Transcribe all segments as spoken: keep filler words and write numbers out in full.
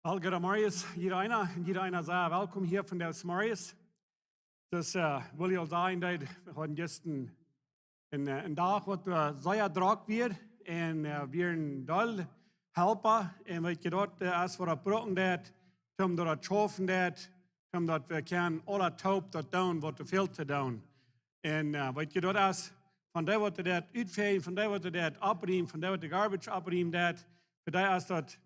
Well, good morning, jieda eena, un jieda eena sea welkom hia vondoag zemorjes. Daut, äh, well ekj aul sajen, daut wie hauden jistren een, äh, een Dach waut, äh, sea drock wia, un, äh, wie wieren doll Helpa, un weet jie daut, äh, aus wie daut brucken deeden, om daut schaufen deeden, om daut wie kjennen aula toop daut doonen waut doa fält to doonen. Un, äh, weet jie, daut es von dee waut deed utfeien, von dee waut deed opriemen, von dee waut de garbage opriemen deed, fa dee es daut,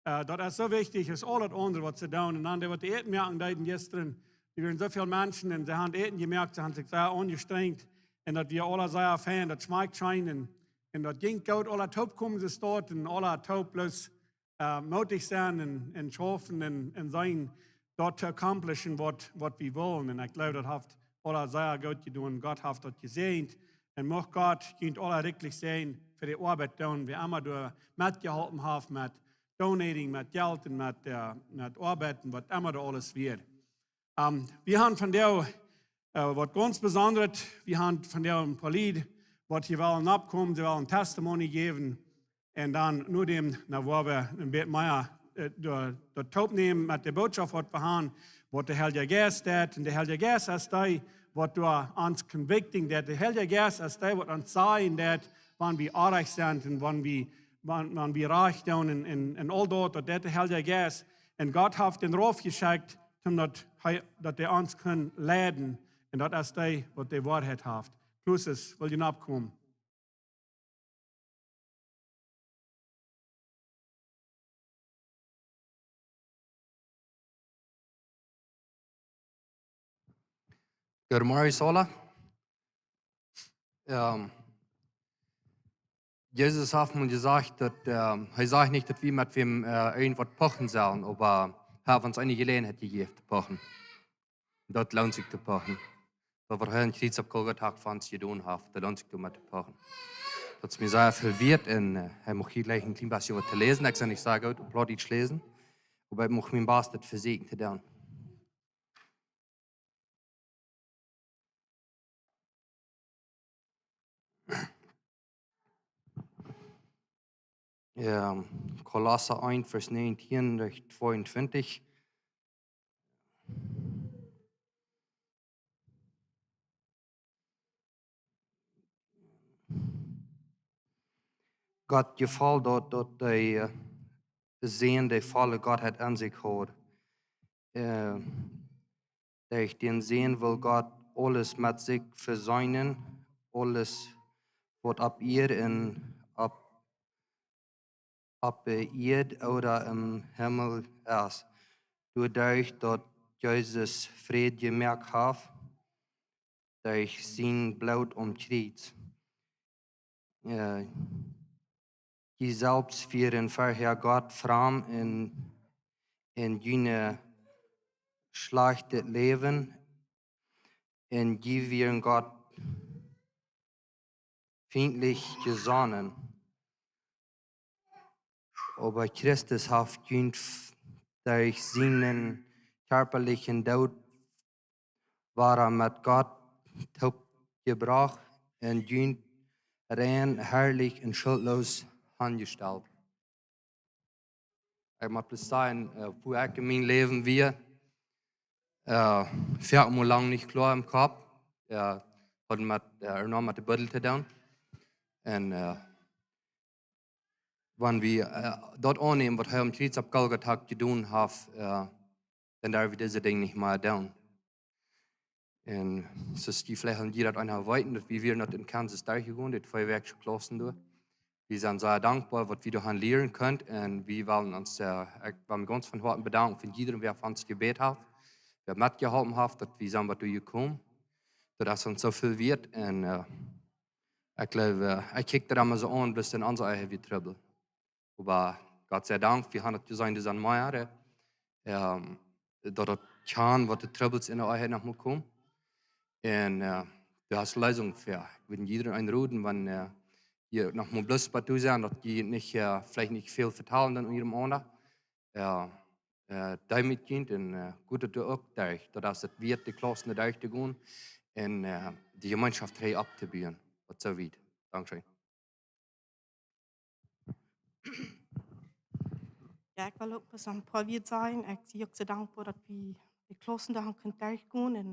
äh, daut es soo wichtich aus aul daut aundre waut see doonen. Un dan dee waut Äten moaken deeden jistren, doa wieren soo väl Menschen un see haben Äten jemoakt, see haben sikj sea aunjestrenjt. Un daut wia aula sea fein, daut schmakjt scheen. Un, un daut jinkj goot, aula toop kjeemen see doa aun un aula toop bloos äh, mootich sennen un, un schaufen un, un sennen daut to accomplishen waut, waut wie wellen. Un ekj jleew, daut haft aula sea goot jedonen. Gott haft daut jesäajent. Un mucht Gott junt aula rikjlich säajnen fa de Oabeit doonen, wäa emma doa metjeholpen haft met donating, met Jelt un met, äh, met Oabeit un waut emma doa aules wia. Ähm, wie haben vondoag, äh, waut gaunz Besondret. Wie haben vondoag een poa Lied, waut hia wellen oppkomen, see wellen Testimony jäwen. Un dan no däm, na, woa wie een bät mea, äh, doa, doa toop nämen met de Bootschoft waut wie haben, waut de Heilje Jeist deed. Un de Heilje Jeist es dee waut doa ons convicting deed. De Heilje Jeist es dee waut ons sajen deed, wan wie oajch sent un wan wie, wan, wan wie rajcht doonen un, un, un aul daut, daut deed de Heilje Jeist. Un Gott haft dän rauf jeschekjt, om daut hee, daut hee ons kunn leiden. Un daut es dee waut de Woarheit haft. Klaus, well jie oppkomen? Good morning, Sola. Ähm, Jesus haft mol jesajcht daut, ähm, hee sajcht nich daut wie met wäm, äh, irjentwaut pochen sellen, oba hee haft ons eene Jeläajenheit jejäft to pochen. Daut loont sikj to pochen. Daut waut hee aum Kjriez opp Golgatha fa ons jedonen haft, daut loont sikj doamet to pochen. Daut es mie sea väl wieet un, äh, ekj mucht hia jlikj een kjlien bät waut to läsen. Ekj sie nich sea goot opp Plautdietsch läsen, oba ekj mucht mien Bast daut vesieekjen to doonen. Ja, Kolossa eent, Varsch näajentieen bat tweeuntwintich. Gott jefoll daut, daut de, äh, Sän de volle Gottheit aun sikj haud. Äh, derch dän Sän well Gott aules met sikj vesöhnen, aules waut opp Ieed un opp, opp de Ieed ooda em Himmel es. Doaderch daut Jesus Fräd jemoakt haft, derch sien Bloot aum Kjriez. Äh, jie selfst wieren verhäa Gott framd en, en jun schlajchtet Läwen, un jie wieren Gott fientlich jesonnen. Oba Christus haft junt f-, derch sienen kjarpalichen Doot wada met Gott toopjebrocht un junt rein, heilich un schultloos aunjestalt. Ekj mott bloos sajen, äh, woo ekj en mien Läwen wia, äh, wia mie lang nich kloa em Kopp. Äh, haud met, äh, noch met de Buddel to doonen. Un, äh, wan wie, äh, daut aunnämen, waut hee aum Kjriez opp Golgatha jedonen haft, äh, dan derw wie dise Dinja nich mea doonen. Un soo aus jie veleicht aul jie daut eena weeten, daut wie wieren daut en Kansas derchjegonen, de twee Wäakj Klaussen doa. Wie sent sea dankboa, waut wie doa han lieren kunt. Un wie wellen ons, äh, ekj well mie gaunz von Hoaten bedanken fa jiedrem, wäa fa ons jebät haft, wäa metjeholpen haft, daut wie sent waut doajekomen. Daut es ons soo väl wieet. Un, äh, ekj jleew, äh, ekj kjikj daut emma soo aun, bloos en onse Ehe wia Trubbel. Oba Gott sei Dank, wie han daut jeseenen, dise Meier, ähm, daut daut kjemt, waut de Trubbels en de Ehe noch mol komen. Un, äh, du hast Leesunk fa. Ekj wudd jiedrem eenroden, wan, äh, jie noch mol bloos bie to sennen, daut jie nich, äh, veleicht nich väl vetalen dan unjarenaunda. Äh, äh, deemootich un, äh, goot daut du uk denkjst, daut es daut wieet, de Klaussen derchtogonen un, äh, de Jemeenschoft hia opptobuen. Waut soo wiet. Dankscheen. Jo, ekj well uk bloos een poa Wieed sajen. Ekj sie uk soo dankboa, daut wie de Klaussen doa han kunt derchgonen un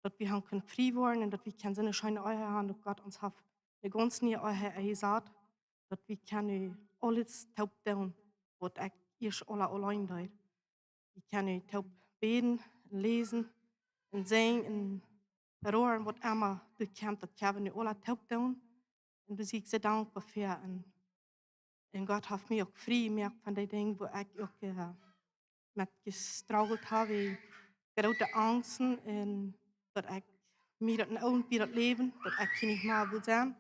daut wie han kunt frie woaren un daut wie kjennen soone scheene Ehe han, daut Gott ons haft eene gaunz niee Ehe enjesat, daut wie kjennen nu aules toop doonen, waut ekj ieescht aula auleen deed. Wie kjennen nu toop bäden un läsen un sinjen un roaren, waut emma doa kjemt, daut kjennen wie nu aula toop doonen. Un doa sie ekj soo dankboa fa. Un, un Gott haft mie uk frie jemoakt von dee Dinja, wua ekj uk, äh, met jestruggelt hab, woo groote Angsten un daut ekj mie daut en Oagen wia daut Läwen, daut ekj hia nich mea wull sennen.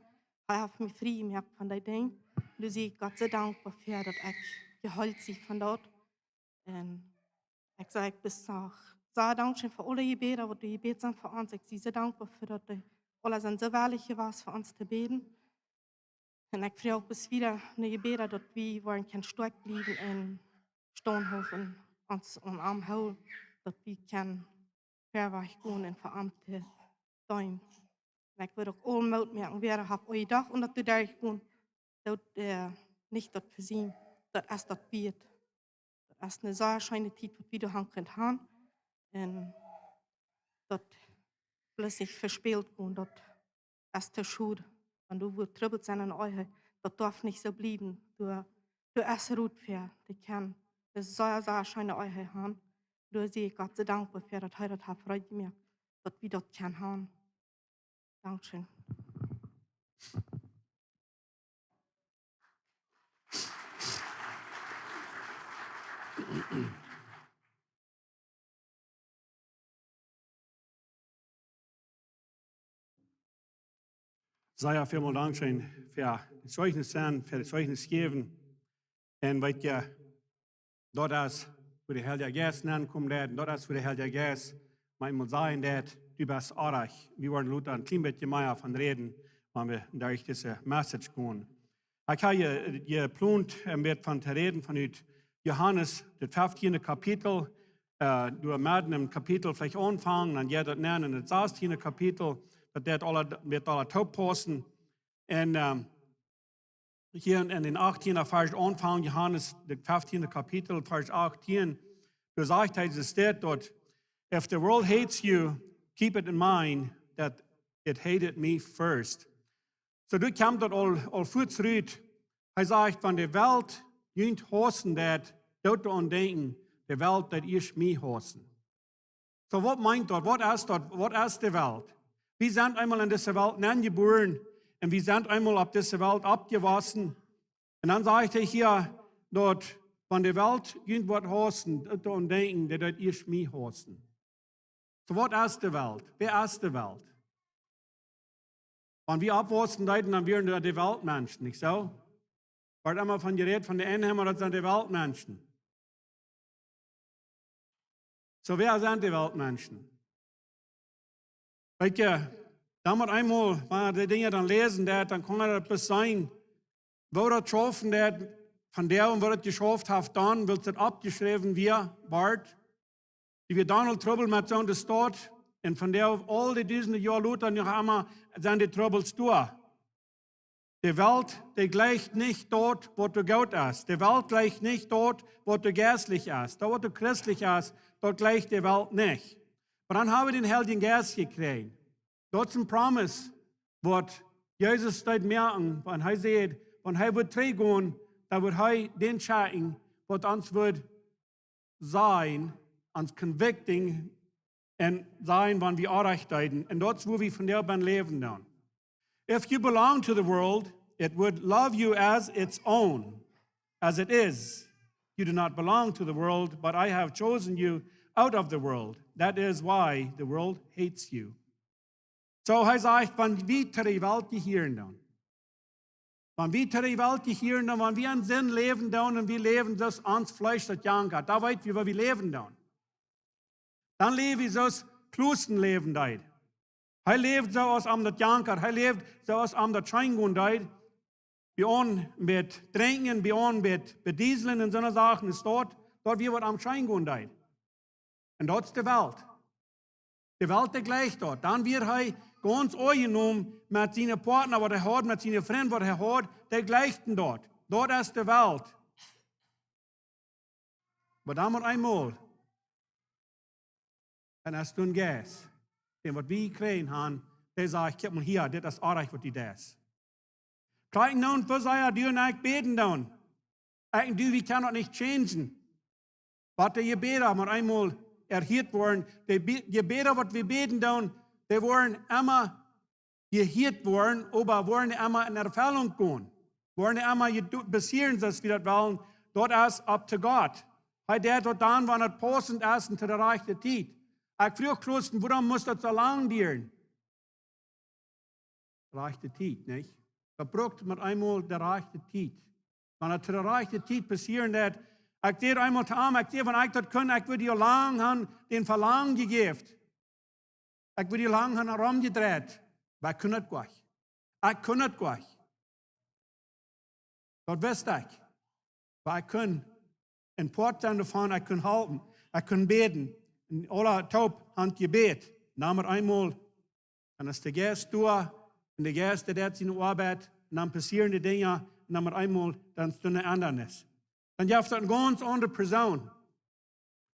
Hee haft mie frie jemoakt von dee Dinja. Doa sie ekj Gott soo dankboa fa, daut ekj jeheelt sie von daut. Un ekj saj, ekj saj dankscheen fa aule Jebäda, waut doa jebät sent fa ons. Ekj sie soo dankboa fa daut, dee aule sent soo wellich jewast fa ons to bäden. Un ekj froag uk bloos wada no Jebäda, daut wie woaren kjennen stoakj bliewen un stonen hoolen un ons aun am hoolen, daut wie kjennen verwoats gonen un fa am to sennen. Un ekj wudd uk aule Moot moaken, wäa haft aul jedocht, un daut doa derchgonen, daut, äh, nich daut veseenen, daut es daut wieet. Daut es eene sea scheene Tiet, waut wie doa han kunt han. Un daut bloos nich vespält gonen, daut es too schod. Wan doa woat Trubbel sennen en de Ehe, daut darf nich soo bliewen. Doa, doa es Rot fa, dee kjennen eene sea, sea scheene Ehe han. Doa sie ekj Gott soo dankboa fa, daut hee daut haft reed jemoakt, daut wie daut kjennen han. Dankscheen. Sea välmol dankscheen fa daut Zeichnis sennen, fa daut Zeichnis jäwen. Un weet jie, daut es wua de Heilje Jeist nenkomen deit, un daut es wua de Heilje Jeist mau mol sajen deit, du best oajch. Wie woaren lota een kjlien bät mea von räden, wan wie derch dise Message gonen. Ekj hab je, jeplont een bät von to räden von ut Johanes, daut feftiende Kapitel, äh, doa met een Kapitel veleicht aunfangen, dan jeit daut nenn en daut sastiende Kapitel, daut deit aule, woat aule toop paussen. Un, ähm, hia en, en dän achtienden Varsch aunfangen, Johanes, daut feftiende Kapitel, Varsch achtieen, doa sajcht hee, doa steit daut, "If the world hates you, keep it in mind that it hated me first." Soo, doa kjemt daut aul, aul fuaz rut. Hee sajcht, wan de Welt junt hausen deit, doot doaraun denkjen, de Welt deed ieescht mie hausen. Soo, waut meent daut? Waut es daut? Waut es de Welt? Wie sent eemol en dise Welt nenjebuaren un wie sent eemol opp dise Welt oppjewossen. Un dan sajcht hee hia, daut wan de Welt junt woat hausen, doot doaraun denkjen, dee deed ieescht mie hausen. Soo, waut es de Welt? Wäa es de Welt? Wan wie oppwaussen deeden, dan wieren doa de Weltmenschen, nich soo? Woat emma von jerät von de Enheima, daut sent de Weltmenschen. Soo, wäa sent de Weltmenschen? Weet jie, dan mott eemol, wan eena dee Dinja dan läsen deit, dan kaun eena daut bloos seenen, woo daut schaufen deit, von dee, un woo daut jeschauft haft, dan, wiels daut oppjeschräwen wia, wort, dee wia dan aul Trubbel met soon de Staut, un von dee aul de dusende Joa lota noch emma sent de Trubbels doa. De Welt, dee jleicht nich daut, waut doa goot es. De Welt jleicht nich daut, waut doa jeistlich es. Daut, waut doa christlich es, daut jleicht de Welt nich. Oba dan hab wie dän Heiljen Jeist jekjräajen. Daut es een Promise, waut Jesus deed moaken, wan hee säd, wan hee woat trigjgonen, dan woat hee dän schekjen, waut ons woat sajen, ons convicting, un sajen, wan wie oajch deeden. Un daut es, woo wie vondoag bie läwen dan. If you belong to the world, it would love you as its own. As it is, you do not belong to the world, but I have chosen you out of the world. That is why the world hates you. Soo, hee sajcht, wan wie to de Welt jehieren dan, wan wie to de Welt jehieren dan, wan wie en Sind läwen dan un wie läwen soo aus ons Fleesch daut jankat, dan weet wie, woo wie läwen dan. Dan läw wie soo aus Kloos läwen deed. Hee läwd soo aus am daut jankat, hee läwd soo aus am daut scheen gonen deed. Bie ons met drinkjen, bie ons met bedieslen un soone Sachen, es daut, daut wia waut am scheen gonen deed. Un daut es de Welt. De Welt, dee jleicht daut. Dan wia hee gaunz aunjenomen met siene Partner, waut hee haud, met siene Frind, waut hee haud, dee jleichten daut. Daut es de Welt. Oba dan met eemol, un aus dän Jeist, dän waut wie jekjräajen haben, dee sajcht: "Kjikj mol hia, dit es oajch waut du deist." Krakjt nu, woo sea du un ekj bäden doonen, ekj un du, wie kjennen daut nich changen. Waut de Jebäda met eemol erhieet woaren, de Be-, Jebäda waut wie bäden doonen, dee woaren emma jehieet woaren, oba woaren emma en Erfellunk gonen. Woaren emma jedu-, passieren, soo aus wie daut wellen, daut es up to God. Hee deit daut dan, wan et paussent es un to de rajchte Tiet. Ekj fruach Christen, wuarom mott daut soo lang dieren? Rajchte Tiet, nich? Daut brukt met eemol de rajchte Tiet. Wan et to de rajchte Tiet passieren deit, ekj säd eemol to am, ekj säd, wan ekj daut kunn, ekj wudd die lang haben dän Velangen jejäft. Ekj wudd die lang haben romjedreit. Oba ekj kunn et nich. Ekj kunn et nich. Daut wist ekj. Oba ekj kunn een Poat sennen doavon, ekj kunn halpen, ekj kunn bäden. Un aule toop haben jebät. Dan met eemol, dan es de Jeist doa, un de Jeist deit siene Oabeit, un dan passieren de Dinja, un dan met eemol, dan es doa eene Endanis. Dan jeft daut eene gaunz aundre Persoon.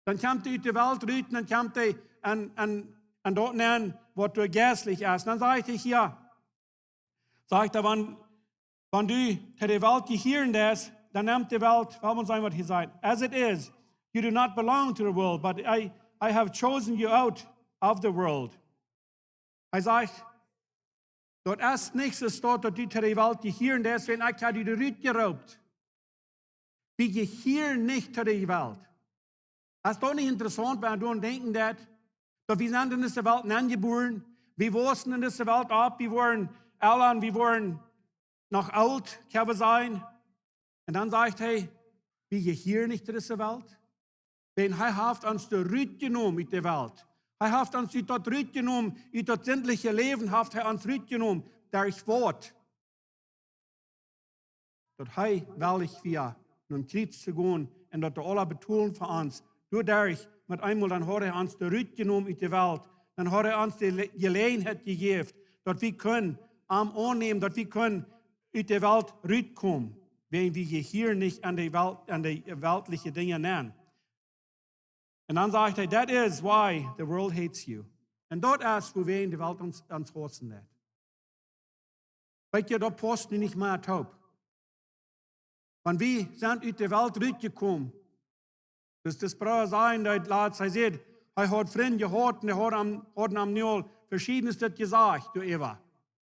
Dan kjemt hee ut de Welt rut, dan kjemt hee aun, aun, aun daut nenn, waut doa jeistlich es. Dan sajcht hee hia, sajcht hee, wan, wan du to de Welt jehieren deist, dan nemt de Welt, waut mott sennen, waut hee sajcht. "As it is, you do not belong to the world, but I, I have chosen you out of the world." Hee sajcht, daut es nich soo, daut du to de Welt jehieren deist, wan ekj hab die doa rutjeroopt. Wie jehieren nich to de Welt. Es daut nich interessaunt, wan wie doaraun denkjen, daut, daut wie sent en dise Welt nenjebuaren, wie waussen en dise Welt opp, wie woaren ella, wie woaren noch oolt, kjenn wie sajen. Un dan sajcht hee, wie jehieren nich to dise Welt. Wan hee haft ons doa rutjenomen ut de Welt. Hee haft ons ut daut rutjenomen, ut daut sindliche Läwen haft hee ons rutjenomen. Derch waut? Daut hee wellich wia, nom Kjriez to gonen un daut doa aules betolen fa ons. Doaderch, met eemol, dan haud hee ons doa rutjenomen ut de Welt. Dan haud hee ons de Le-, Jeläajenheit jejäft, daut wie kunnen am aunnämen, daut wie kunnen ut de Welt rutkomen, wan wie hia nich aun de Welt, aun de weltliche Dinja nenn. Un dan sajcht hee, "That is why the world hates you." Un daut es, wuarom de Welt ons, ons haussen deit. Weetst du, daut pausst nu nich mea toop. Wan wie sent ut de Welt rutjekomen, daut es Brooda Sajen, dee latst, hee säd, hee haud Frind jehaut un dee hauden am, hauden am nu aul veschiednet jesajcht, du Eva.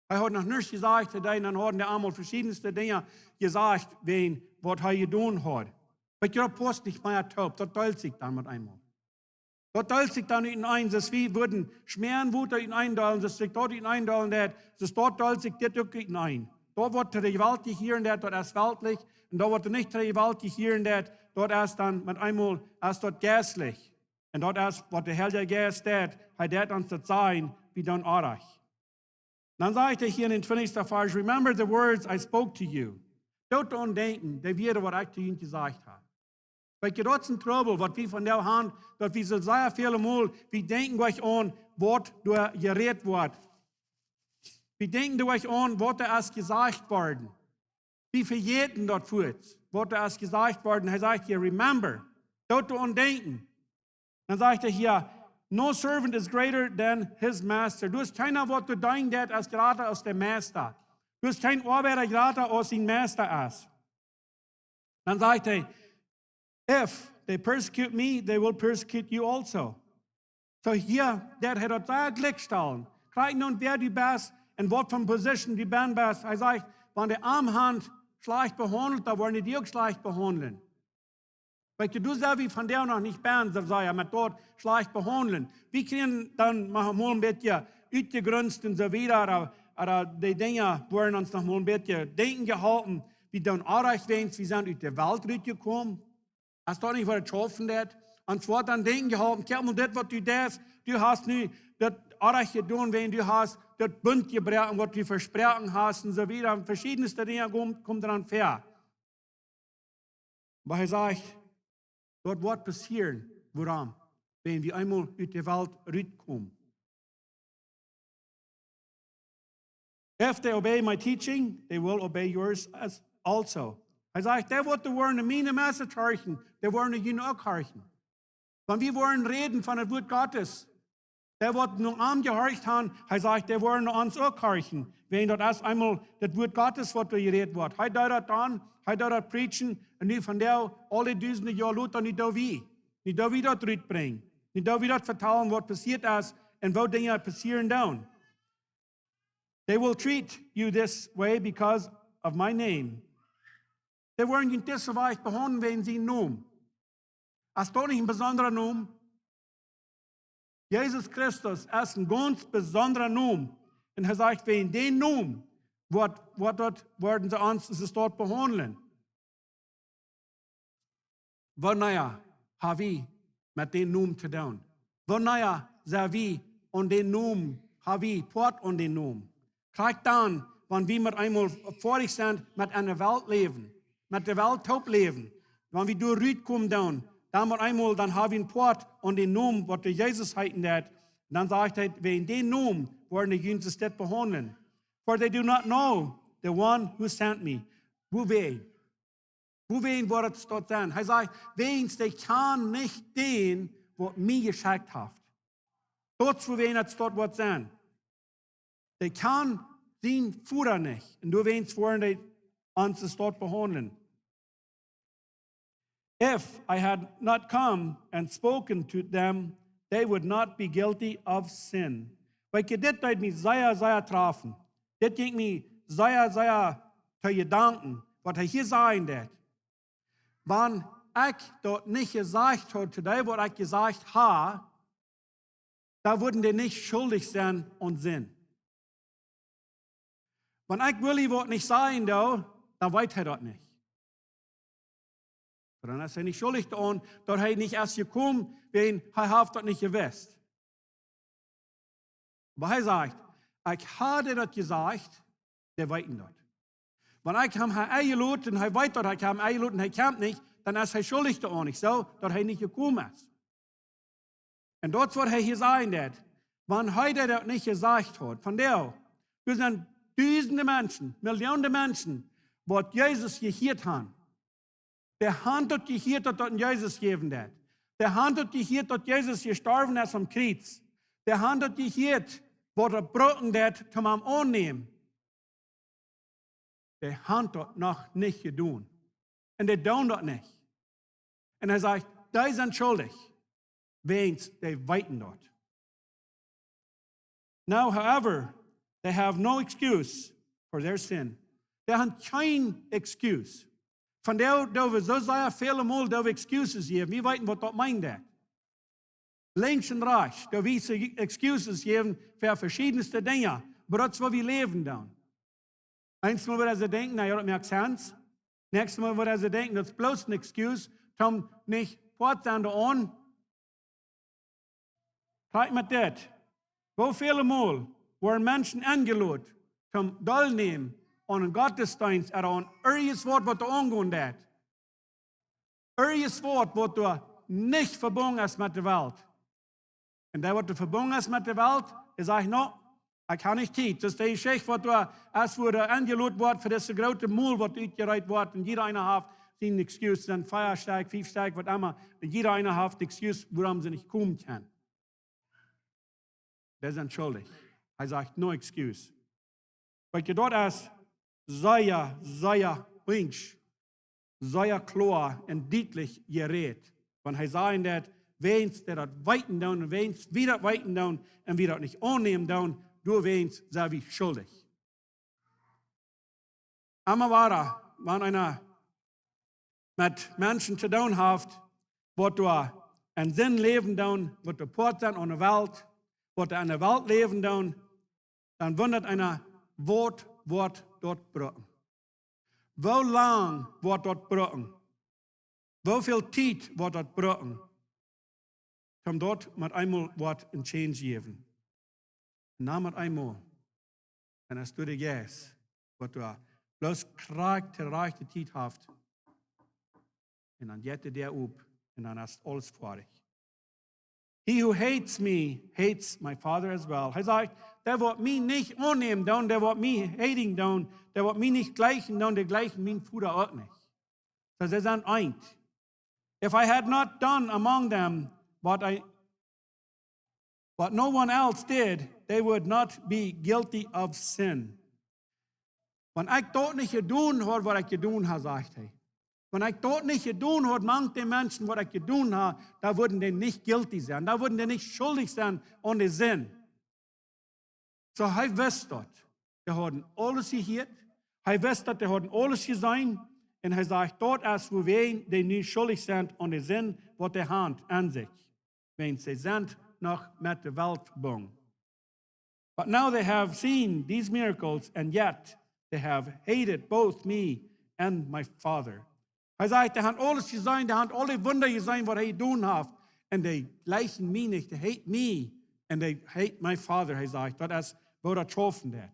Hee haud noch nuscht jesajcht, dee, dan hauden dee am aul veschiedne Dinja jesajcht, wäajen waut hee jedonen haud. Weetst du, daut pausst nich mea toop, daut deelt sikj dan met eemol. Daut deelt sikj dan utenaunda, soo aus wie wudden Schmäaren Wota utenaunda deelen, soo aus sikj daut utenaunda deelt, soo daut deelt sikj dit uk utenaunda. Daut waut to de Welt jehieren deit, daut es weltlich, un daut waut nich to de Welt jehieren deit, daut es dan met eemol, es daut jeistlich. Un daut es waut de Heilje Jeist deit, hee deit ons daut sajen, wie doonen oajch. Dan sajcht hee hia en dän twintichsten Varsch, "Remember the words I spoke to you." Doot doaraun denkjen, dee Wieed waut ekj to junt jesajcht hab. Weetst du, daut es een Trubbel, waut wie vondoag haben, daut wie soo sea väle Mol, wie denkjen nich aun, waut doa jerät woat. Wie denkjen nich aun, waut doa es jesajcht worden. Wie vejäten daut fuaz, waut doa es jesajcht worden. Hee sajcht hia, "Remember." Doot doaraun denkjen. Dan sajcht hee hia, "No servant is greater than his master." Doa es kjeena, waut doa deenen deit, es jrata aus de Meista. Doa es kjeen Oabeida jrata aus sien Meista es. Dan sajcht hee, "If they persecute me, they will persecute you also." Soo hia, deit hee daut sea jlikj stalen. Krakjt nu, wäa du best un waut fa Position du bennen best. Hee sajcht, wan dee am haben schlajcht behaundelt, dan woaren dee die uk schlajcht behaundlen. Weetst du, doa sent wie vondoag noch nich bennen, soo aus hee met daut schlajcht behaundlen. Wie kjennen dan mau mol een bät utjegrunzt un soo wieda, oba, oba dee Dinja woaren ons noch mol een bät denkjen jeholpen. Wie doonen oajch, wäajen wie sent ut de Welt rutjekomen. Es daut nich waut et schaufen deit? Ons woat dan denkjen jeholpen, kjikj mol dit waut du deist, du hast nu daut oajch jedonen, wäajen du hast daut Bunt jebroaken, waut du vesproaken hast un soo wieda. Un veschiedne Dinja komen, komen dan väa. Oba hee sajcht, daut woat passieren, wuarom? Wan wie eemol ut de Welt rutkomen. "If they obey my teaching, they will obey yours as also." Hee sajcht, dee waut doa woaren miene Message horchen, dee woaren june uk horchen. Wan wie woaren räden von daut Wuat Gottes, dee waut no am jehorcht han, hee sajcht, dee woaren no ons uk horchen. Wan daut es eemol daut Wuat Gottes, waut doa jerät woat. Hee deed daut dan, hee deed daut preachen, un nu von doa, aule dusende Joa lota, nu doo wie. Nu doo wie daut rutbrinjen. Nu doo wie daut vetalen, waut passieet es un woo Dinja passieren doonen. They will treat you this way because of my name. Dee woaren junt dise Wajch behaundlen wäajen sien Nomen. Es daut nich een besondra Nomen? Jesus Christus es een gaunz besondra Nomen. Un hee sajcht, wäajen dän Nomen woat, woat daut, woaren see ons, see daut behaundlen. Wanea ha wie met dän Nomen to doonen? Wanea sent wie aun dän Nomen, ha wie Poat aun dän Nomen? Krakjt dan, wan wie met eemol foadich sent met enne Welt läwen, met de Welt toop läwen, wan wie doa rutkomen doonen, dan met eemol, dan ha wie een Poat aun dän Nomen, waut doa Jesus heeten deit. Dan sajcht hee, wäajen dän Nomen woaren dee junt soo dit behaundlen. For they do not know the one who sent me. Wuawäajen? Wuawäajen woat daut soo sennen? Hee sajcht, wäajen dee kjanen nich dän, waut mie jeschekjt haft. Daut es wuawäajen daut soo woat sennen. Dee kjanen sienen Voda nich. Un doawäajen woaren dee ons soo behaundlen. If I had not come and spoken to them, they would not be guilty of sin. Weetst, dit deed mie sea, sea trafen. Dit jinkj mie sea, sea to Jedanken, waut hee hia sajen deit. Wan ekj daut nich jesajcht haud to dee, waut ekj jesajcht ha, dan wudden dee nich schuldich sennen aun Sind. Wan ekj Willy waut nich sajen doo, dan weet hee daut nich. Dan es hee nich schuldich doaraun, daut hee nich es jekomen, wäajen hee haft daut nich jewist. Oba hee sajcht, ekj haud daut jesajcht, dee weeten daut. Wan ekj am ha enjelot un hee weet daut ekj am enjelot un hee kjemt nich, dan es hee schuldich doaraun, nich soo, daut hee nich jekomen es. Un daut es waut hee hia sajen deit. Wan hee daut nich jesajcht haud. Vondoag, doa sent dusende Menschen, Millionen Menschen, waut Jesus jehieet han. Dee han daut jehieet, daut daut een Jesus jäwen deit. Dee han daut jehieet, daut Jesus jestorwen es aum Kjriez. Dee han daut jehieet, waut daut brucken deit, toom am aunnämen. Dee han daut noch nich jedonen. Un dee doonen daut nich. Un hee sajcht, dee sent schuldich, wäajen dee weeten daut. Now, however, they have no excuse for their sin. Dee han kjeen excuse. Vondoag doo wie soo sea väle Mol doo wie excuses jäwen. Wie weeten, waut daut meent. Lenkjs un rajchts, doo wie soo excuses jäwen fa veschiedenste Dinja. Oba daut es woo wie läwen dan. Eensmol woat eena denkjen, na jo, daut moakt sense. Näakjstemol woat eena denkjen, daut es bloos een excuse, toom nich foadich sennen doaraun. Kjikj mau dit. Woo väle Mol woaren Menschen enjelot, toom deelnämen aun een Gottesdeenst ooda aun irjent waut, waut doa aungonen deit. Irjent waut, waut doa nich vebungen es met de Welt. Un dee waut doa vebungen es met de Welt, dee sajcht, no, ekj ha nich Tiet. Daut es de Jeschicht, waut doa es, wua doa enjelot woat fa dise groote Mol, waut utjereet woat. Un jieda eena haft sien excuse, dan vea Stekj, fief Stekj, waut emma. Un jieda eena haft de excuse, wuarom see nich komen kjennen. Dee sent schuldich. Hee sajcht, no excuse. Weetst, daut es sea, sea linkjs, sea kloa un dietlich jerät. Wan hee sajen deit, wäajen dee daut weeten doonen, un wäajen wie daut weeten doonen, un wie daut nich aunnämen doonen, doawäajen sent wie schuldich. Emma wada, wan eena met Menschen to doonen haft, waut doa en Sind läwen doonen, waut doa Poat sent aun de Welt, waut doa en de Welt läwen doonen, dan wundat eena, waut woat daut brucken? Woo lang woat daut brucken? Woo väl Tiet woat daut brucken? Toom daut met eemol woat een change jäwen. Na met eemol. Un aus du de Jeist, waut doa bloos krakjt de rajchte Tiet haft, un dan jeit de Däa op, un dan es aules foadich. He who hates me hates my Father as well. Hee sajcht, dee waut mie nich aunnämen doonen, dee waut mie hating doonen, dee waut mie nich jlikjen doonen, dee jlikjen mienen Voda uk nich. So see sent eent. If I had not done among them what I, what no one else did, they would not be guilty of sin. Wan ekj daut nich jedonen haud, waut ekj jedonen ha, sajcht hee. Wan ekj daut nich jedonen haud, mank de Menschen, waut ekj jedonen ha, dan wudden dee nich guilty sennen. Dan wudden dee nich schuldich sennen aun de Sind. So, hee wist daut. Dee hauden aules jehieet. Hee wist daut, dee hauden aules jeseenen. Un hee sajcht, daut es wuarom dee nu schuldich sent aun de Sind, waut dee han aun sikj. Wiels see sent noch met de Welt vebungen. But now they have seen these miracles, and yet they have hated both me and my Father. Hee sajcht, dee han aules jeseenen, dee han aule Wunda jeseenen, waut hee jedonen haft. Un dee jlikjen mie nich, dee haten mie. And they hate my Father, hee sajcht. Daut es, woo daut schaufen deit.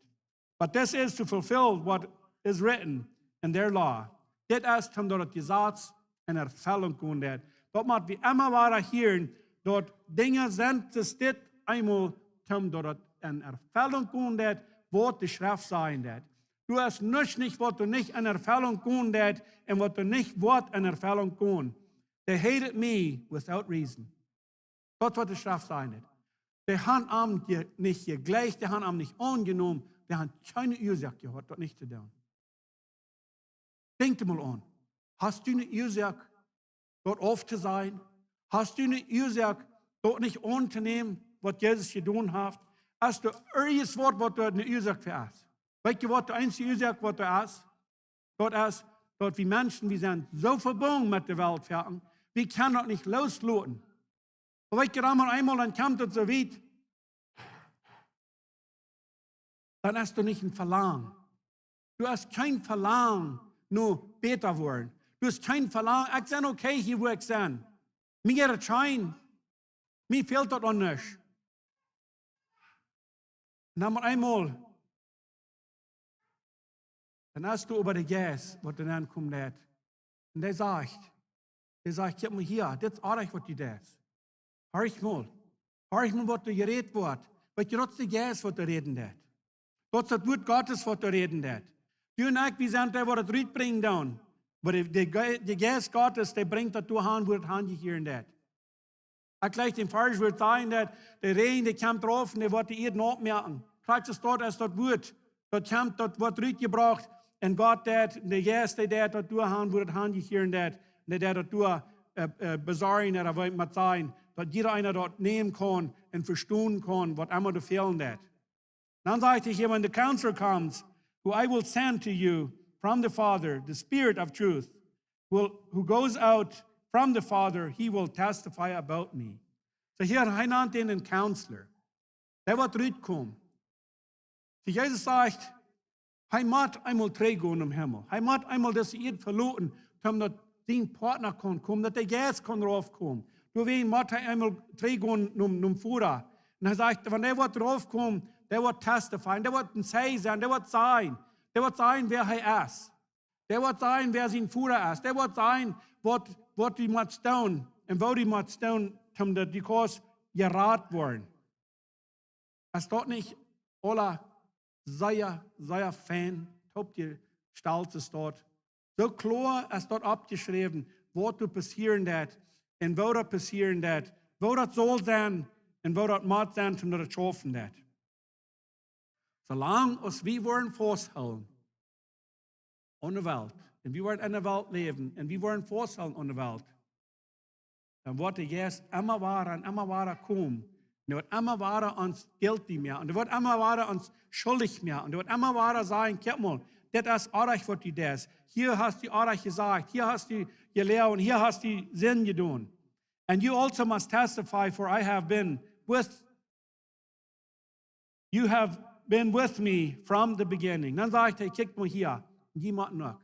But this is to fulfill what is written in their law. Dit es, om daut daut Jesaz en Erfellunk komen deit. Daut mott wie emma wada hieren, daut Dinja sent, es dit eemol, om daut daut en Erfellunk komen deit, waut de Schreft sajen deit. Doa es nuscht nich, waut doa nich en Erfellunk komen deit un waut doa nich woat en Erfellunk komen. They hated me without reason. Daut waut de Schreft sajen deit. Dee han am je-, nich jejlikjt, dee han am nich aunjenomen, dee han kjeene Uasoak jehaut, daut nich to doonen. Denkj mol aun. Hast du eene Uasoak, daut auftosajen? Hast du eene Uasoak, daut nich auntonämen, waut Jesus jedonen haft? Aus doa irjent waut, waut doa eene Uasoak fa es. Weetst du, waut de eensje Uasoak, waut doa es? Daut es, daut wie Menschen, wie sent soo vebungen met de Welt, wie kjennen daut nich loosloten. Oba weetst du, dan mau eemol, dan kjemt et soo wiet. Dan hast du nich een Velangen. Du hast kjeen Velangen no bäta woaren. Du hast kjeen Velangen, ekj sie okay hia, wua ekj sie. Mie jeit et scheen. Mie fält daut aun nuscht. Dan mau eemol, dan hast du äwa de Jeist, waut doa nenkomen deit. Un dee sajcht, dee sajcht, kjikj mol hia, dit es oajch, waut du deist. Horch mol. Horch mol, waut doa jerät woat. Weetst du, daut es de Jeist, waut doa räden deit. Daut es daut Wuat Gottes, waut doa räden deit. Du un ekj, wie sent dee, waut et rutbrinjen doonen. Oba de, de Ge-, de Jeist Gottes, dee brinjt daut doa han, wua et hanjehieren deit. Ekj jlikj dän Varsch, wua et sajcht, daut de Räajen, dee kjemt rauf un dee woat de Ieed naut moaken. Krakjt soo es daut, aus daut Wuat, daut kjemt, daut woat rutjebrocht. Un Gott deit, de Jeist, dee deit daut doa han, wua et hanjehieren deit. Un dee deit daut doa, äh, äh, besorjen, ooda woo ekj mott sajen, daut jieda eena daut nämen kaun un vestonen kaun, waut emma doa fälen deit. Dan sajcht hee hia, when the Counselor comes, who I will send to you from the Father, the Spirit of truth, will, who goes out from the Father, he will testify about me. So hia, hee nant dän een Counselor. Dee woat rutkomen. Soo Jesus sajcht, hee mott eemol trigjgonen nom Himmel. Hee mott eemol dise Ieed veloten, om daut sien Partner kaun komen, daut de Jeist kaun raufkomen. Doawäajen mott hee eemol trigjgonen nom, nom Voda. Un hee sajcht, wan dee woat raufkomen, dee woat testifyen, dee woat een Zeij sennen, dee woat sajen, dee woat sajen, wäa hee es. Dee woat sajen, wäa sien Voda es. Dee woat sajen, waut, waut du motst doonen un woo du motst doonen, om daut du kaust jerat woaren. Es daut nich aula sea, sea fein oppjestalt, es daut? Soo kloa es daut oppjeschräwen, waut doa passieren deit un woo daut passieren deit, woo daut saul sennen un woo daut mott sennen, om daut et schaufen deit. Soo lang aus wie woaren fausthoolen aun de Welt, un wie woaren enne Welt läwen, un wie woaren fausthoolen aun de Welt, dan woat de Jeist emma wada un emma wada komen. Un dee woat emma wada ons guilty moaken. Un dee woat emma wada ons schuldich moaken. Un dee woat emma wada sajen, kjikj mol, dit es oajch, waut du deist. Hia hast du oajch jesajcht. Hia hast du jeloagen. Hia hast du Sind jedonen. And you also must testify, for I have been with You have been with me from the beginning. Dan sajcht hee, kjikj mol hia, jie motten uk.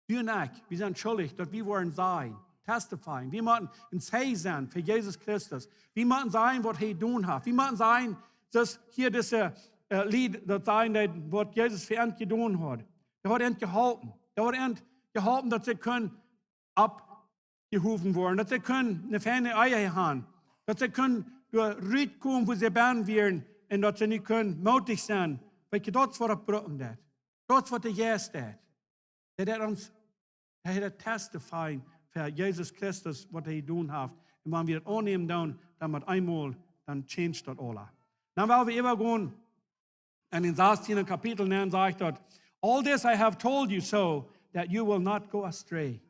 Du un ekj, wie sent schuldich, daut wie woaren sajen, testifyen. Wie motten een Zeij sennen fa Jesus Christus. Wie motten sajen, waut hee jedonen haft. Wie motten sajen, daut hia dise, äh, Lied, daut sajen, daut waut Jesus fa an jedonen haud. Dee haud an jeholpen. Dee haud an jeholpen, daut see kunnen oppjehowen woaren, daut see kunnen eene feine Ehe haben, daut see kunnen doa rutkomen, wua see bennen wieren, un daut see nu kunnen mootich sennen. Weetst du, daut es waut et brucken deit. Daut es waut de Jeist deit. Dee deit ons Hee deit testifyen fa Jesus Christus, waut hee jedonen haft. Un wan wie daut aunnämen doonen, dan met eemol, dan change daut aula. Dan well wie äwagonen enn dän sastieenden Kapitel, dan sajcht daut: "All this I have told you so that you will not go astray."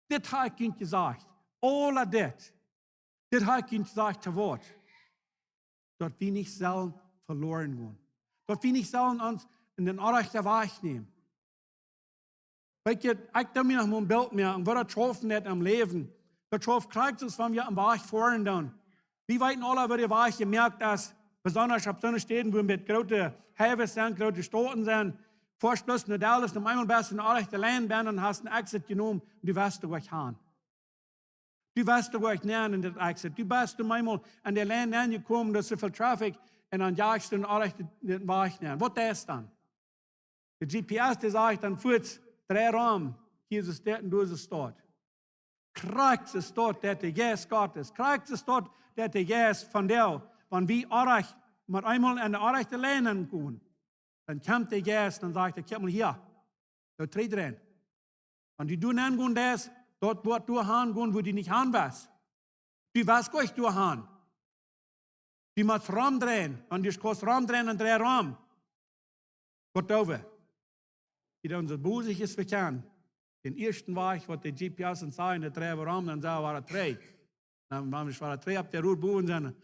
Dit hab ekj junt jesajcht. Aula dit. Dit hab ekj junt jesajcht, to waut? Daut wie nich sellen veloren gonen. Daut wie nich sellen ons enn dän orrajchten Wajch nämen. Weetst, ekj doo mie noch mol een Bilt moaken, woo daut schaufen deit em Läwen. Daut schauft krakjt soo aus wan wie een Wajch foaren doonen. Wie weeten aula, woo de Wajch jemoakt es, besonda opp soone Städen, wua met groote Highways sent, groote Stoten sent. Foascht bloos no Dallas, no eemol best du enn de orrajchte Lien bennen un hast een Exit jenomen un du wist doa nich han. Du wist doa nich nenn enn daut Exit. Du best doa eemol aun de Lien nenn jekomen, doa es soo väl Traffic un dan jajchst du enn dän orrajchten Wajch nenn. Waut es dan? De G P S, dee sajcht dan fuaz: "Drei rom, hia es dit un doa es daut." Krakjt soo es daut, daut de Jeist Gottes, krakjt soo es daut, daut de Jeist von dee, wan wie orrajcht, met eemol enn de orrajchte Lien nenn gonen, dan kjemt de Jeist, dan sajcht hee: "Kjikj mol hia, doa trigj dreien." Wan du doa nenn gonen deist, daut woat doa han gonen, wua du nich han west. Du west nich doa han. Du motst romdreien, wan du kaust romdreien, dan drei rom. Waut doo wie? Wie doonen soo bosich aus wie kjennen. Dän ieeschten Wajch, waut de G P S ons sajcht, dan dreien wie rom, dan sent wie wada trigj. Dan, wan wie wada trigj opp de Road bowen sent,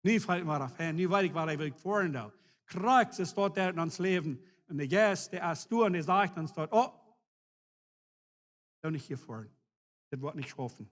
nu felt mie daut, hey, nu weet ekj, wua ekj foaren doo. Krakjt soo es daut enn ons Läwen. Un de Jeist, dee es doa un dee sajcht ons daut: "Oh, doo nich hia foaren. Dit woat nich schaufen."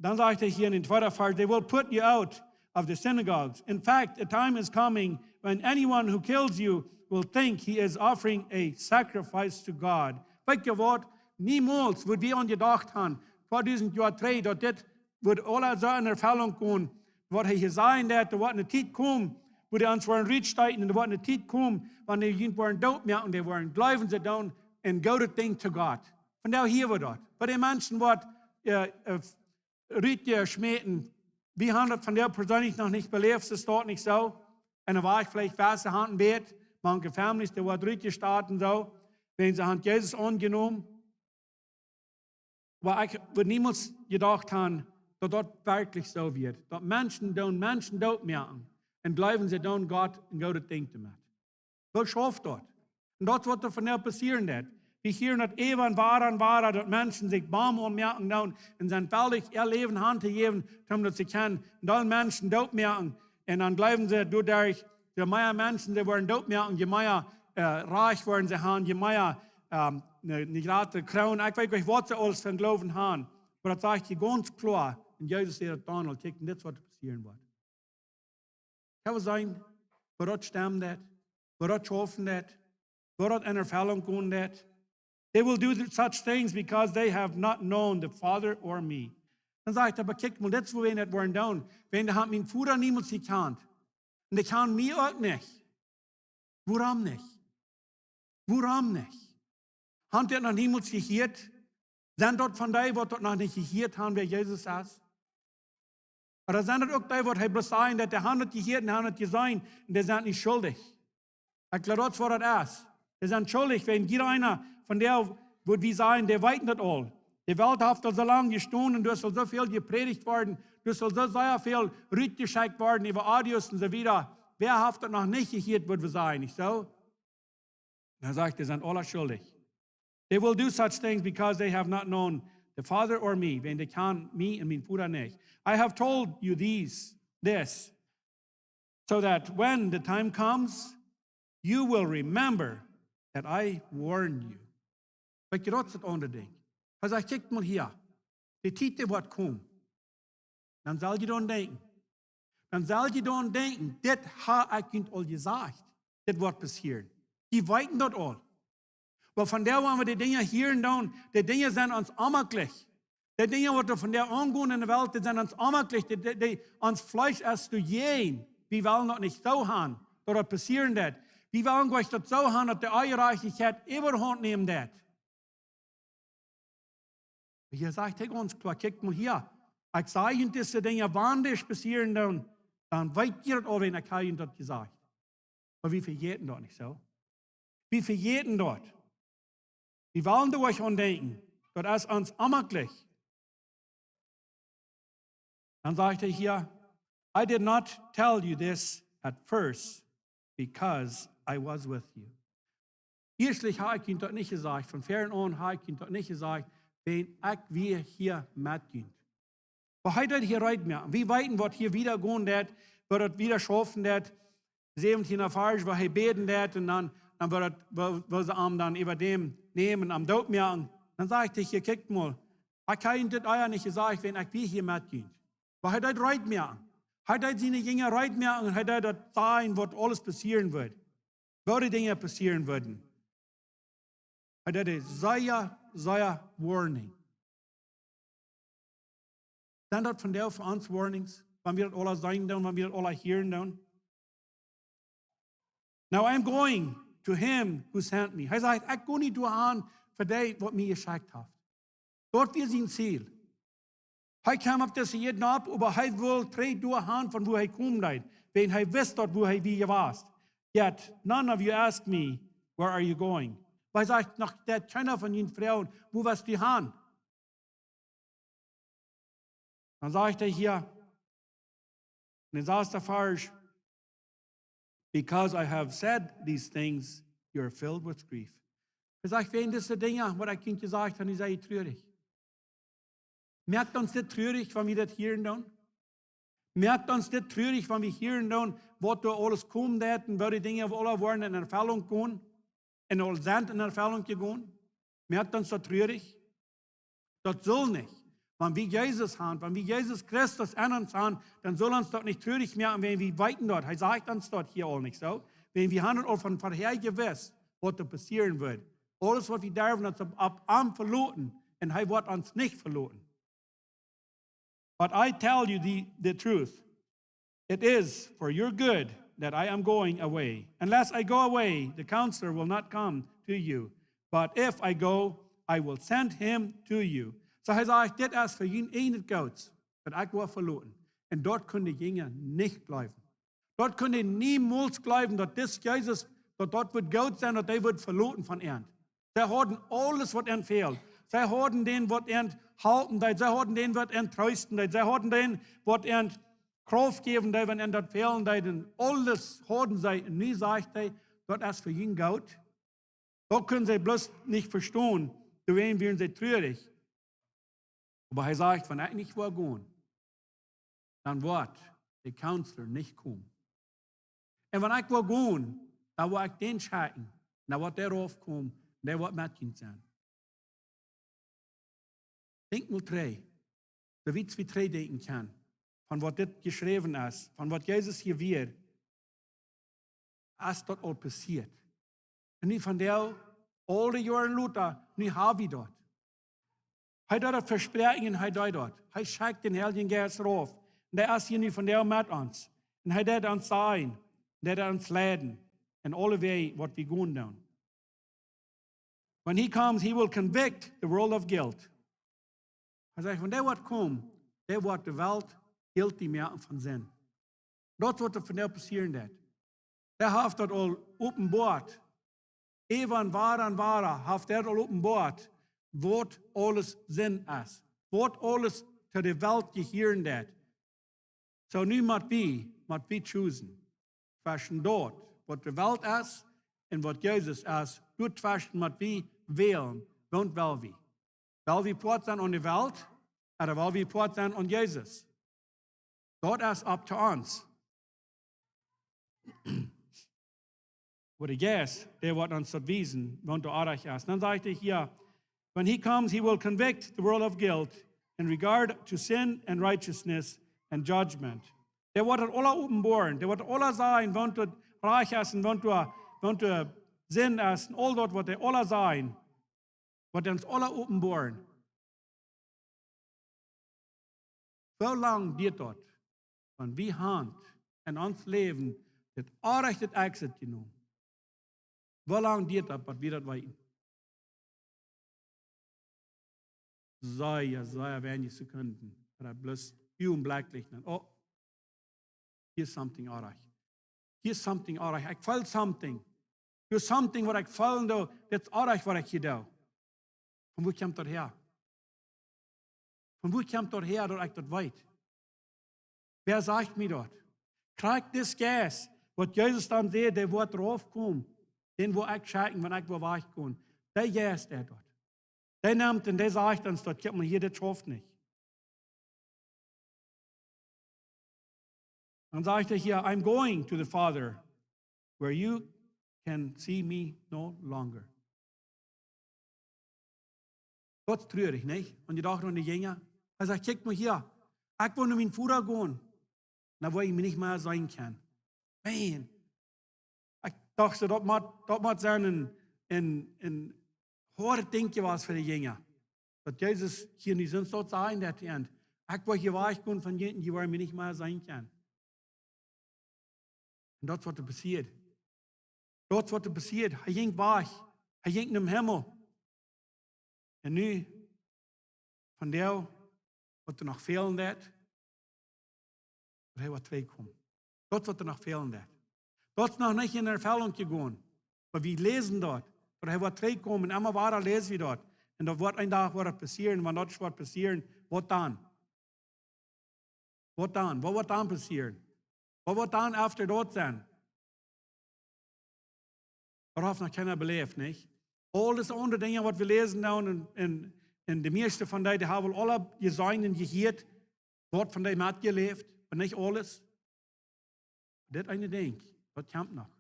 Dan sajcht hee hia enn dän tweeden Varsch: "They will put you out of the synagogues. In fact, a time is coming when anyone who kills you will think he is offering a sacrifice to God." Weetst waut? Niemols wudd wie aun jedocht han, tweedusent Joa trigj, daut dit wudd aula soo enn Erfellunk gonen, waut hee hia sajcht, daut doa woat eene Tiet komen, wua dee ons woaren rutstoten, un doa woat eene Tiet komen, wan dee junt woaren dootmoaken, dee woaren jleewen, see doonen een goodet Dinkj to Gott. Vondoag hia woat daut. Bie de Menschen woat, äh, äh, rutjeschmäten. Wie han daut vondoag persenlich noch nich beläft, es daut nich soo? Enn de Wajch veleicht Wasa han bät, manche Families, dee woat rutjestat un soo, wan see han Jesus aunjenomen. Oba ekj wudd niemols jedocht han, daut daut werkjlich soo wia. Daut Menschen doonen Menschen dootmoaken un jleewen, see doonen Gott een goodet Dinkj doamet. Woo schauft daut? Un daut es waut doa vondoag passieren deit. Wie hieren daut emma wada un wada, daut Menschen sikj Bomben aunmoaken doonen un sent wellich äa Läwen hantojäwen, om daut see kjennen. Un dan Menschen dootmoaken. Un dan jleewen see, doaderch, je mea Menschen see woaren dootmoaken, je mea, äh, Rajcht woaren see han, je mea, ähm, eene, eene groote Kroon. Ekj weet nich, waut see aules von Gloowen han. Oba daut sajcht hia gaunz kloa. Un Jesus säd daut dan aul: "Kjikj, un dit es waut passieren woat." Kaun sennen, woo daut stemmen deit, woo daut schaufen deit, woo daut enn Erfellunk gonen deit. "They will do th-, such things because they have not known the Father or me." Dan sajcht hee: "Oba kjikj mol, dit es woo wie daut woaren doonen. Wan dee han mienen Voda niemols jekjant. Un dee kjanen mie uk nich. Wuarom nich? Wuarom nich? Han dee daut noch niemols jehieet? Sent daut von dee, waut daut noch nich jehieet han, wäa Jesus es? Ooda sent daut uk dee, waut hee bloos säd, daut dee han daut jehieet un han daut jeseenen, un dee sent nich schuldich?" Ekj jleew, daut es waut daut es. Dee sent schuldich, wan jieda eena von dee, wudd wie sajen, dee weeten daut aul. De Welt haft aul soo lang jestonen, doa es aul soo väl jeprädicht worden, doa es aul soo sea väl rutjeschekjt worden äwa Audios un soo wieda. Wäa haft daut noch nich jehieet, wudd wie sajen, nich soo? Un hee sajcht, dee sent aula schuldich. "They will do such things because they have not known the Father or me," wan dee kjanen mie un mienen Voda nich. "I have told you these, this, so that when the time comes, you will remember that I warned you." Weetst, daut es daut aundre Dinkj. Hee sajcht: "Kjikj mol hia, de Tiet, dee woat komen." Dan sell jie dan denkjen. Dan sell jie dan denkjen, dit hab ekj junt aul jesajcht. Dit woat passieren. Jie weeten daut aul. Oba vondoag, wan wie dee Dinja hieren doonen, dee Dinja sent ons onjemakjlich. Dee Dinja, waut doa vondoag aungonen enn de Welt, dee sent ons onjemakjlich. Dee, dee, dee, ons Fleesch es doajäajen. Wie wellen daut nich soo han, daut daut passieren deit. Wie wellen jlikj daut soo han, daut de Onjerajchtichkjeit Äwahaunt nämen deit. Hia sajcht hee gaunz kloa: "Kjikj mol hia. Ekj saj junt dise Dinja, wan dee passieren doonen, dan weet jie daut aul, wan ekj hab junt daut jesajcht." Oba wie vejäten daut, nich soo? Wie vejäten daut. Wie wellen doa aun denkjen, daut es ons onmäajlich. Dan sajcht hee hia: "I did not tell you this at first because I was with you." Ieeschtlich hab ekj junt daut nich jesajcht, von Aunfank aun hab ekj junt daut nich jesajcht, wiels ekj wia hia met junt. Oba hee deed hia reed moaken. Wie weeten, waut hia wieda gonen deed, woo daut wieda schaufen deed. Säwentieenda Varsch, woo hee bäden deed un dan, dan woo daut, woo, woo see am dan äwa däm nämen, am doot moaken. Dan sajcht hee hia: "Kjikjt mol, ekj hab junt dit ea nich jesajcht, wiels ekj wia hia met junt." Oba hee deed reed moaken. Hee deed siene Jinja reed moaken un hee deed daut sajen, waut aules passieren wudd. Waut dee Dinja passieren wudden. Hee deed sea, sea warning. Sent daut vondoag fa ons Warnings, wan wie daut aula seenen doonen, wan wie daut aula hieren doonen? "Now I'm going to him who sent me." Hee sajcht: "Ekj go nu doahan fa dee, waut mie jeschekjt haft." Daut wia sien Ziel. Hee kjeem opp dise Ieed nopp, oba hee wull trigj doahan, von wua hee komen deed. Wiels hee wist daut, wua hee wia jewast. "Yet none of you ask me, 'Where are you going?'" Oba hee sajcht: "Noch daut kjeena von junt froagen: 'Wua woascht du han?'" Dan sajcht hee hia, en dän sasten Varsch: "Because I have said these things, you are filled with grief." Hee sajcht: "Wäajen dise Dinja, waut ekj junt jesajcht hab, nu sie jie trurich." Moakt ons dit trurich, wan wie daut hieren doonen? Moakt ons dit trurich, wan wie hieren doonen, waut doa aules komen deed un woo dee Dinja aula woaren en Erfellunk gonen un aul sent en Erfellunk jegonen? Moakt ons daut trurich? Daut saul nich. Wan wie Jesus han, wan wie Jesus Christus en ons han, dan saul ons daut nich trurich moaken, wiels wie weeten daut. Hee sajcht ons daut hia aul, nich soo? Wiels wie han aul von verhäa jewist, waut doa passieren wudd. Aules, waut wie derwen, daut es opp, opp am veloten. Un hee woat ons nich veloten. "But I tell you the, the truth. It is for your good that I am going away. Unless I go away, the counselor will not come to you. But if I go, I will send him to you." Soo hee sajcht: "Dit es fa jun ieejnet Goots, daut ekj woa veloten." Un daut kunnen de Jinja nich jleewen. Daut kunnen dee niemols jleewen, daut dis Jesus, daut daut wudd goot sennen, daut hee wudd veloten von an. See hauden aules, waut an fäld. See hauden dän, waut an halpen deed. See hauden dän, waut an treesten deed. See hauden dän, waut an Krauft jäwen deed, wan an daut fälen deed. Un aules hauden see. Un nu sajcht hee: "Daut es fa jun goot." Daut kunnen see bloos nich vestonen. Doawäajen wieren see trurich. Oba hee sajcht: "Wan ekj nich woa gonen, dan woat de Counselor nich komen. Un wan ekj woa gonen, dan woa ekj dän schekjen. Dan woat dee raufkomen, dee woat met junt sennen." Denkjt mol trigj, soo wiet wie trigjdenkjen kjennen, von waut dit jeschräwen es, von waut Jesus hia wia, es daut aul passieet. Un nu vondoag, aul dee Joaren lota, nu ha wie daut. Hee deed daut vespräakjen un hee deed daut. Hee schekjt dän Heiljen Jeist rauf. Un dee es hia nu vondoag met ons. Un hee deed ons sajen, dee deed ons leiden. En aule Wäaj, waut wie gonen doonen. "When he comes, he will convict the world of guilt." Hee sajcht: "Wan dee woat komen, dee woat de Welt guilty moaken von Sind." Daut es waut vondoag passieren deed. Dee haft daut aul openboat. Äwa un wada un wada haft hee aul openboat, waut aules Sind es. Waut aules to de Welt jehieren deed. Soo nu mott wie, mott wie choosen. Tweschen daut, waut de Welt es, un waut Jesus es. Doatweschen mott wie wälen, woont well wie. Well wie Poat sennen aun de Welt, ooda well wie Poat sennen aun Jesus? Daut es up to ons. Oba de Jeist, dee woat ons daut wiesen, woont doa oajch es. Dan sajcht hee hia: "When he comes, he will convict the world of guilt in regard to sin and righteousness and judgment." Dee woat daut aula openboaren, dee woat aula sajen, woont doa rajcht es un woont doa, woont doa Sind es un aul daut woat hee aula sajen, woat hee ons aula openboaren. Woo lang diat daut, wan wie han en ons Läwen dit orrajchte Exit jenomen? Woo lang diat daut, waut wie daut weeten? Sea, sea weinje Sekunden. Ooda bloos Uagenblikj dan: "Oh, hia es something orrajcht. Hia es something orrajcht. Ekj feel something. Hia es something waut ekj feelen doo. Dit es orrajcht waut ekj hia doo." Von wua kjemt daut häa? Von wua kjemt daut häa, daut ekj daut weet? Wäa sajcht mie daut? Krakjt dis Jeist, waut Jesus dan säd, dee woat raufkomen, dän woa ekj schekjen, wan ekj woa wajchgonen. Dee Jeist, dee daut. Dee nemt un dee sajcht ons daut, kjikj mol hia, dit schauft nich. Dan sajcht hee hia, "I'm going to the Father, where you can see me no longer." Daut es truarich, nich? Wan jie docht aun de Jinja. Hee sajcht, "Kjikj mol hia, ekj woa no mien Voda gonen, dan woa jie mie nich mea seenen kjennen." Man, ekj docht soo, daut mott, daut mott sennen een, een, een hoadet Dinkj jewast fa de Jinja. Daut Jesus hia nu soo saul sajen, daut hee, "Ekj woa hia wajchgonen von junt, jie woaren mie nich mea seenen kjennen." Un daut es waut doa passieed. Daut es waut doa passieed. Hee jinkj wajch. Hee jinkj nom Himmel. Un nu, vondoag, waut doa noch fälen deit, daut hee woat trigjkomen. Daut es waut doa noch fälen deit. Daut es noch nich en Erfellunk jegonen. Oba wie läsen daut, daut hee woat trigjkomen. Un emma wada läs wie daut. Un daut woat een Dach woat daut passieren. Wan daut woat passieren, waut dan? Waut dan? Waut woat dan passieren? Waut woat dan after daut sennen? Daut haft noch kjeena beläft, nich? Aul dise aundre Dinja, waut wie läsen dan, un, un, un de mieeschte von dee, dee haben aul aula jeseenen un jehieet, waut von dee metjeläft, oba nich aules. Dit eene Dinkj, daut kjemt noch.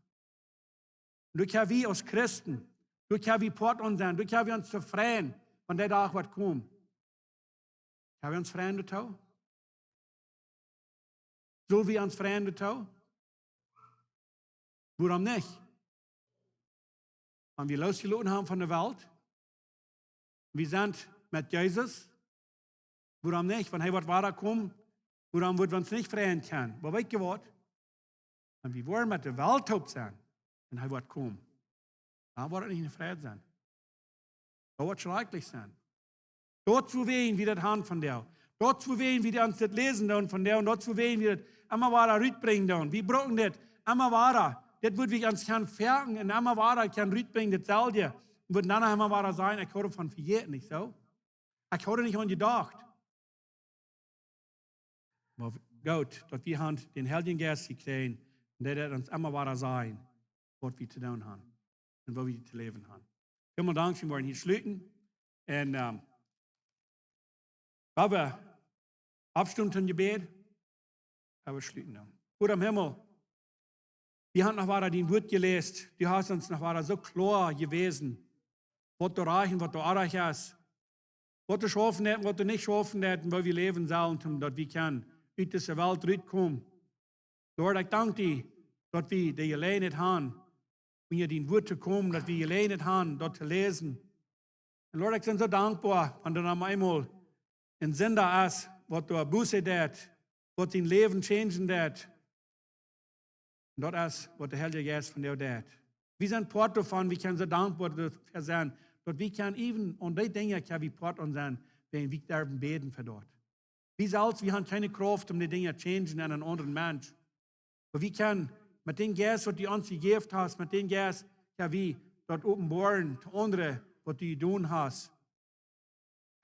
Un doa kjenn wie aus Christen, doa kjenn wie Poat aun sennen, doa kjenn wie ons tofräd sennen, wan dee Dach woat komen. Kjenn wie ons freien doatoo? Sell wie ons freien doatoo? Wuarom nich? Wan wie losjeloten haben von de Welt, wie sent met Jesus, wuarom nich? Wan hee woat wada komen, wuarom woa wie ons nich freien kjennen? Oba weet jie waut? Wan wie woaren met de Welt toop sennen un hee woat komen, dan woat et nich ne Freid sennen. Daut woat schrakjlich sennen. Daut es wuawäajen wie daut haben vondoag. Daut es wuawäajen wie ons dit läsen doonen vondoag. Un daut es wuawäajen wie daut emma wada rutbrinjen doonen. Wie brucken dit emma wada. Dit woat wie ons kjennen foaken un emma wada kjennen rutbrinjen, dit selwje. Un woat dan emma wada sajen, ekj haud doavon vejäten, nich soo? Ekj haud doa nich aun jedocht. Oba goot, daut wie haben dän Heiljen Jeist jekjräajen, un dee deit ons emma wada sajen, waut wie to doonen haben un woo wie to läwen haben. Välmol Dank, wie woaren hia schluten. Un, ähm, woa wie aufstonen toom Jebäd, woa wie schluten dan. Voda em Himmel, wie haben noch wada dien Wort jeläst. Du hast ons noch wada soo kloa jewäsen, waut doa rajcht un waut doa oajch es. Waut doa schaufen deit un waut doa nich schaufen deit un woo wie läwen sellen, om daut wie kjennen ut dise Welt rutkomen. Lord, ekj dank die, daut wie de Jeläajenheit haben, unja dien Wort to komen, daut wie Jeläajenheit haben, daut to läsen. Un Lord, ekj sie soo dankboa, wan doa noch eemol een Sinda es, waut doa Buße deit, waut sien Läwen changen deit. Un daut es, waut de Heilje Jeist vondoag deit. Wie sent Poat doavon, wie kjennen soo dankboa doafäa sennen, daut wie kjennen even aun dee Dinja kjenn wie Poat aun sennen, wan wie derwen bäden fa daut. Wie selfst, wie haben kjeene Krauft, om dee Dinja changen aun eenen aundren Mensch. Oba wie kjennen met dän Jeist, waut du ons jejäft hast, met dän Jeist, jo, wie daut openboaren to aundre, waut du jedonen hast.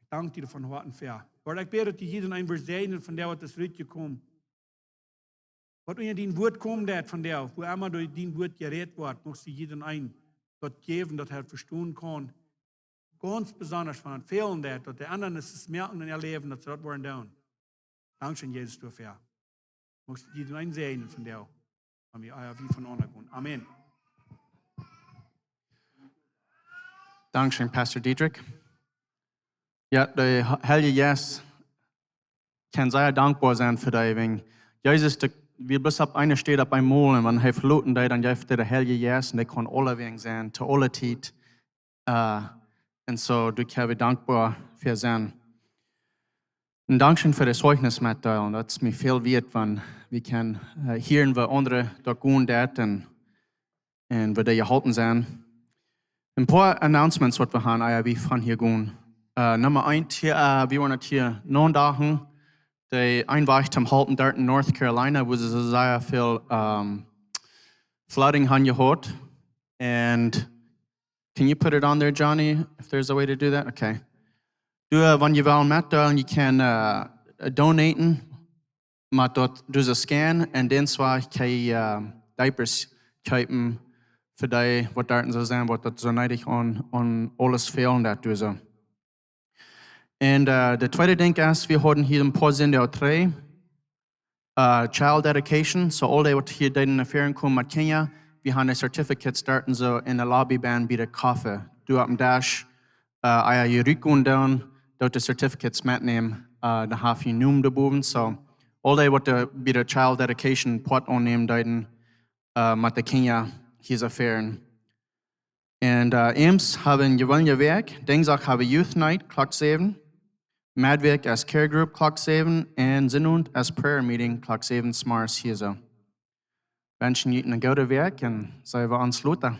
Ekj dank die von Hoaten fa. Lord, ekj bäd, daut du jieda een woascht säajnen von dee, waut es rutjekomen, waut unja dien Wort komen deit vondoag, wua emma derch dien Wort jerät woat, muchst du jieda een daut jäwen, daut hee vestonen kaun. Gaunz besonda, wan et fälen deit, daut de aundre es moakjen en äa Läwen, daut see daut woaren doonen. Dankscheen, Jesus, doafäa. Muchst du jieda een säajnen vondoag, wan wie, jo, wie von aundasch gonen. Amen. Dankscheen, Pastor Diedrich. Jo, de He-, Heilje Jeist, ekj kaun sea dankboa sennen fa die, wäajen Jesus, dee, wia bloos opp eene Städ opp eemol, un wan hee veloten deed, dan jeef hee de Heilje Jeist, un dee kaun aulewäajen sennen, to aule Tiet. Äh, un soo, doa kjenn wie dankboa fa sennen. Un dankscheen fa daut Zeichnis metdeelen. Daut es mie väl wieet, wan wie kjennen, äh, hieren, woo aundre daut gonen deit un, un woo dee jeholpen sent. Een poa Announcements, waut wie haben, ea wie von hia gonen. Äh, Numma eent, hia, äh, wie woaren hia nondagen, dee Eenwajch toom Halton doa en North Carolina, wua see sea väl, ähm, flooding haben jehaut. Un Can you put it on there, Johnny, if there's a way to do that? Okay. Du, uh, wan jie wellen metdeelen, jie kjennen, uh, donaten, met daut, dise Scan, un dan soo kjenn jie, uh, Diapers kjeepen fa dee, waut doa soo sent, waut daut soo needich aun, aun aules fälen deit, du soo. Un, uh, de tweede Dinkj es, wie hauden hia een poa Sindach trigj, uh, child dedication. So aul dee waut hia deeden no väaren komen met Kjinja, wie haben de certificates doa soo enne Lobby bennen bie de Koffe. Du oppem Desch, uh, ea jie rutgonen doonen, doot de certificates metnämen, uh, dan hab jie Nomen doa bowen. So aul dee waut de, bie de child dedication Poat aunnämen deeden, uh, met de Kjinja hia soo väaren. Un, uh, eems hab wie eene jeweenelje Wäakj. Dinjsdach hab wie Youth Night, Klock säwen. Meddwäakj es Care Group, Klock säwen. Un Sinowent es Prayer Meeting, Klock säwen zemorjes hia soo. Wenschen junt eene goode Wäakj un seenen wie ons lota.